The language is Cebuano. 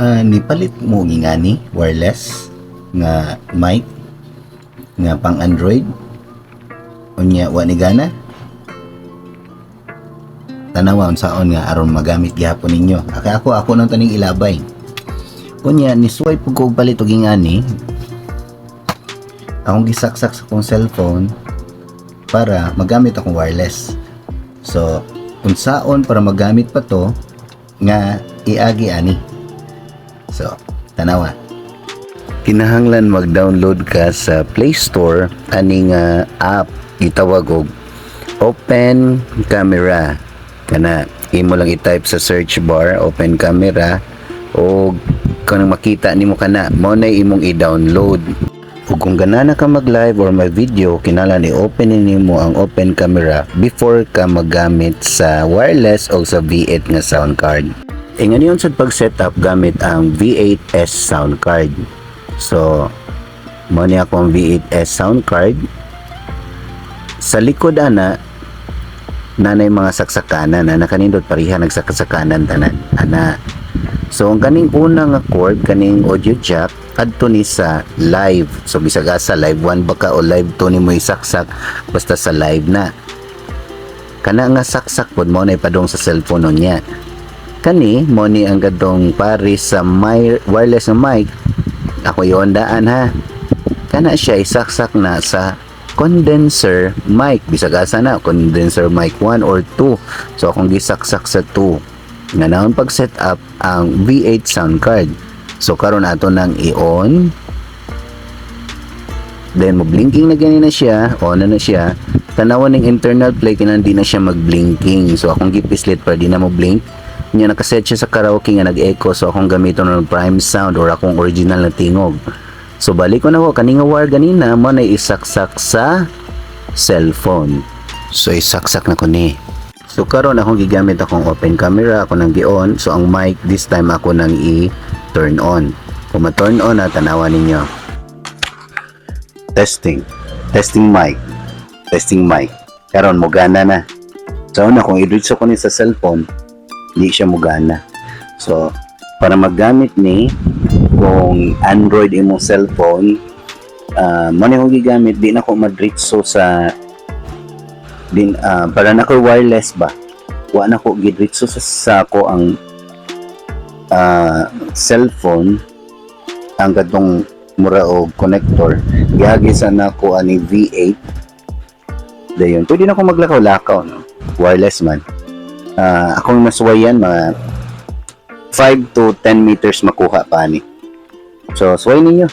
Nipalit mo ngani wireless nga mic nga pang Android, unya wa ni gana. Tanawa unsaon nga aron magamit gihapon ninyo. Kay ako nang taning ilabay. Unya nisuway pud ko og palit og ingani. Akong gisaksak sa akong cellphone para magamit akong wireless. So unsaon para magamit pa to nga iagi ani? So tanawa, kinahanglan mag-download ka sa Play Store ani nga app, gitawag og Open Camera. Kana, imo lang i-type sa search bar, "Open Camera", o kung makita nimo kana, mao na imong i-download. Ug kung ganana ka mag-live or mag-video, kinahanglan i-open nimo ang Open Camera before ka magamit sa wireless o sa V8 nga sound card. E ngayon sa pag-setup gamit ang V8S sound card. So, mao ni akong V8S sound card. Sa likod ana, nanay mga saksakanan na nakanindot, pareha nagsakasakanan tanan ana. So ang kaning una nga cord, kaning audio jack, adto ni sa live. So bisag asa, live 1 ba ka o live 2 nimo isaksak, basta sa live na. Kana nga saksak pod, mo na ipadong sa cellphone niya. Kani mo ni ang gadong pare sa my wireless na mic. Ako yon daan ha. Kana siya isaksak na sa condenser mic, bisag asa na, condenser mic 1 or 2. So akong gisaksak sa 2 nga naon pag set up ang V8 sound card. So karon ato nang i-on, then mo blinking na gani na siya. On na na siya. Tanawan ng internal play, kinahanglan di na siya mag blinking. So akong gipislit para di na mo blink niya. Nakaset siya sa karaoke nga nag-echo, so akong gamiton ng prime sound or akong original na tingog. So balik ko na ko kani nga wire ganina, mo na isaksak sa cellphone. So isaksak na ko ni. So karon akong gigamit akong Open Camera, ako nang gi-on. So ang mic this time, ako nang i-turn on. Kung ma-turn on na, tanawa ninyo. Testing. Testing mic. Testing mic. Karon mo gana na. So una, kung i-reach ko ni sa cellphone, di siya mogana. So para maggamit ni, kung Android imong cellphone, mo ni akong gigamit, di na ko madritso sa din para na ko wireless ba. Wa na ko gidritso sa ako ang cellphone ang katong mura og connector. Giagi sa nako ani V8. Dayon pwede na ko maglakaw-lakaw, no, wireless man. Akong nasuwayan, mga 5 to 10 meters makuha pa ani. So suway ninyo.